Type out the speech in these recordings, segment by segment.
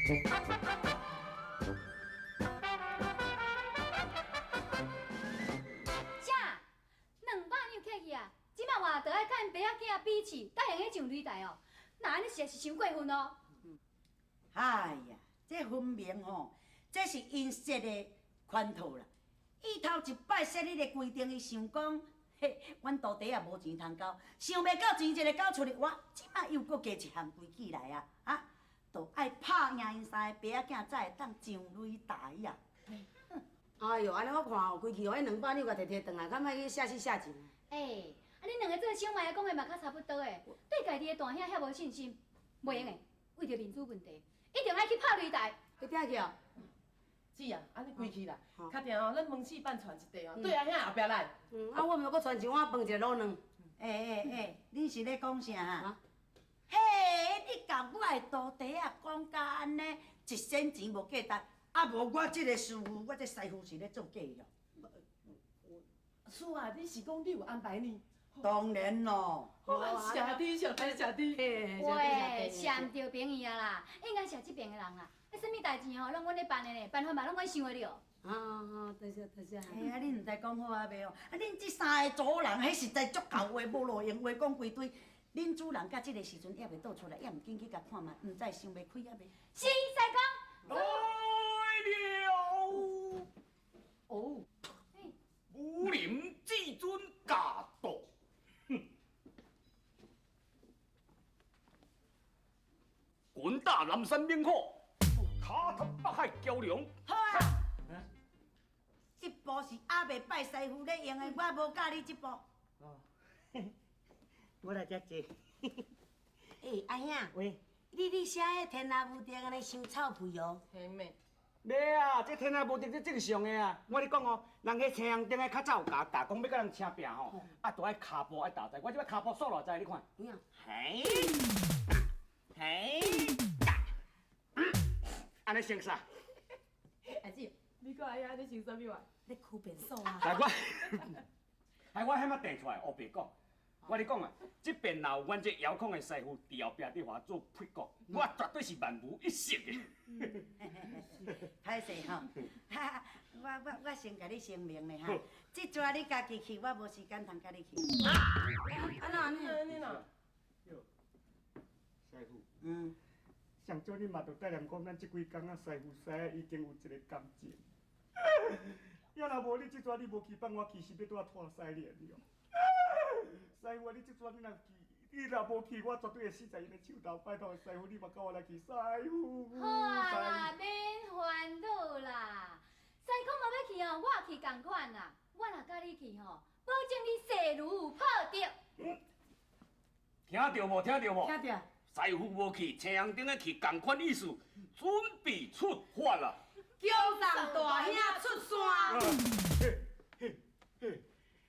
啥？200两客气啊！这马话著爱佮𪜶爸仔囝比试，才会用得上擂台哦。若按呢实在是伤过分哦。哎呀，这分明吼，这是𪜶设的圈套啦。伊头一摆设彼个规定，伊想讲，嘿，阮徒弟也无钱通交，想袂到钱一个交出去，哇，这马又阁加一项规矩来啊！啊，就爱拍赢𪜶三个爸仔囝，才会当上擂台啊！哎哟，按呢我看哦，规气哦，彼200两共摕摕转来，较莫去下死下情。欸，啊，恁两个做小妹的讲的嘛较差不多的，对家己的大兄遐无信心，袂用的，为著面子问题，一定爱去拍擂台。一定去哦。姊啊，按呢规气啦，较定哦，咱门市办传一块哦，对阿兄后壁来。嗯，啊，我毋阁传一碗饭，一个卤卵。欸欸欸，恁是咧讲啥啊？嘿，你共我的徒弟仔讲甲按呢，一仙钱无价值，啊无我这个师傅，我这师傅是咧做假的哦。师啊，你是讲你有安排呢？当然咯。谢你，谢你，谢你。喂，谢毋著朋友啊啦，应该谢这边的人啦。彼啥物代志吼，拢阮咧办的呢，办法嘛拢阮想会著。啊啊，多谢多谢。哎呀，恁毋知讲好啊袂哦？啊，恁这三个查某人，彼实在足厚话，无路用话讲规堆。恁主人到这个时阵犹未倒出来，犹毋紧去共看觅，毋知想袂开啊袂？是，师公。来了。哦。武林至尊驾到。哼。滚打南山猛虎，卡塔北海蛟龙。好啊。这步是阿伯拜师傅咧用的，我无教你这步。哦，我来遮坐。欸，阿兄，喂，你写彼天下无敌按呢伤臭屁哦。嘿咩？袂啊，这天下无敌这正常的啊。我咧讲哦，人彼青红顶的较早有教教讲欲佮人车拚吼，啊，著爱跤步爱踏在。我这摆跤步数偌济，你看。嘿，嘿，按呢成啥？阿姊，你阁爱遐咧想啥物话？咧区便所啊！来我，来我遐么订出来，乌白讲。我咧讲啊，这边若有阮这遥控的师傅伫后壁伫予我做配角，我绝对是万无一失的。歹势吼，我先共你声明咧哈，这逝你家己去，我无时间通佮你去。啊哪按呢？按呢啦？哟，师傅，上少你嘛著带念讲，咱这几工啊，师傅师已经有一个感情。要若无你这逝你无去放我，其实欲拄仔拖屎链了。师傅，你这逝你若去，你若无去，我绝对会死在𪜶的手头。拜托，师傅，你嘛佮我来去，师傅。好啊啦，免烦恼啦。师公无欲去哦，我去仝款啦。我若佮你去吼，保证你势如破竹。听著无？听著无？听著。师傅无去，青红灯的去，仝款意思，准备出发啦。恭送大兄出山。嘿，嘿，嘿，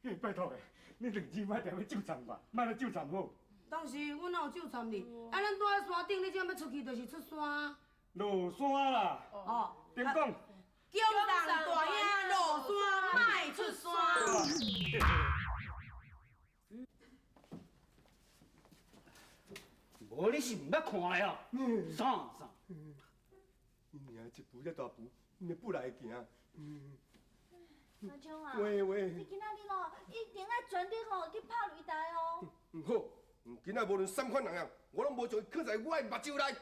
嘿，拜托的，你两姊莫定欲纠缠吧，莫来纠缠好。当时阮哪有纠缠你？啊，咱住佇山顶，你这欲出去就是出山。落山啦。哦。点讲？恭送大兄落山，莫出山。无你是毋捌看的哦。啥啥？你娘一步遮大步，你不来行。阿昌啊，喂喂，你今仔日哦，一定爱全力吼去拍擂台哦。好，今仔无论啥款人啊，我拢无将伊囥在我的目睭内。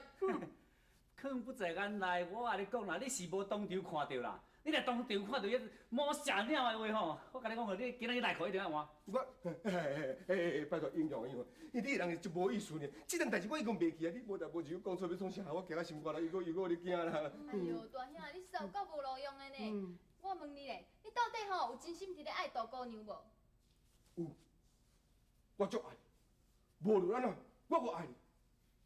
囥不在眼内，我共你讲啦，你是无当场看著啦。你若当场看著彼毛射鸟的话吼，我共你讲哦，你今仔日内裤一定爱换。我，嘿嘿，拜托英雄英雄，你这人是足无意思呢。这件代志我已经袂记啊，你无代无志讲出欲创啥，我惊甲心肝内又阁又阁咧惊啦。哎哟，大兄，你实有够无路用的呢。我问你咧，你到底吼有真心伫咧爱杜姑娘无？有，我足爱，无论按怎，我无爱你。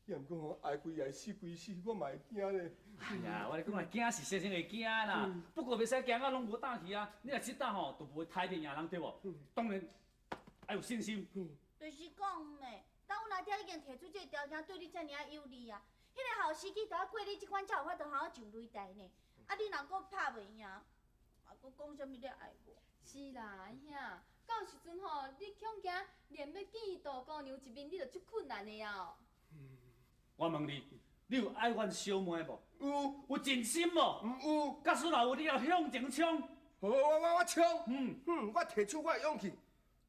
也毋过吼，爱归爱，死归死，我嘛会惊咧。哎呀，我咧讲啦，惊是生生会惊啦，不过袂使惊到拢无胆气啊。你若这胆吼，就无会抬得赢人对无？当然爱有信心。就是讲咩，当阮阿爹已经提出这个条件，对你遮尔仔有利啊。彼个好时机，著爱过你这关才有法度通好上擂台呢。啊，你若阁拍袂赢，嘛阁讲啥物咧爱我？是啦，阿兄，到时阵吼，你恐惊连欲见杜姑娘一面，你就足困难的啊！我问你，你你有愛阮小妹無？有。有真心無？有。假使若有，你就向前衝。好，我衝。嗯。我提出我的勇氣，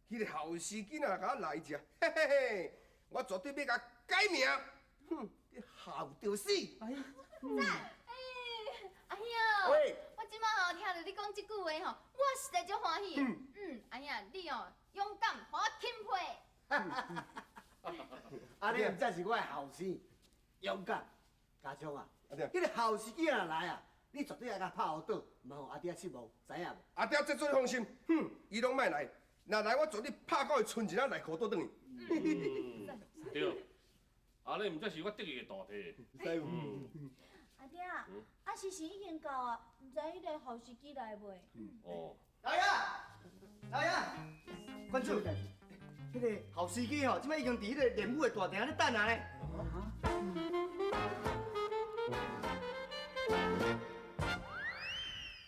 彼个後生囡仔若共我來一下，嘿嘿嘿，我絕對欲共改名。哼，你孝著死。哎。讚！哎，阿兄，喂，我這擺吼聽著你講這句話吼，我實在足歡喜的。嗯，阿兄，你哦勇敢，予我欽佩。啊，你毋才是我的後生，勇敢。家聰啊，彼个後生囡仔來啊，你絕對愛共拍予倒，毋通予阿爹失望，知影無？阿爹這做你放心，哼，伊攏莫來，若來我絕對拍到伊賰一仔內褲倒轉去。對，啊，你毋才是我得意的大弟。阿爹啊，啊時辰已經到啊，毋知彼个後司機來未？哦。老爺，老爺，館主，彼个後司機吼，這擺已經佇彼个練武的大廳咧等啊咧。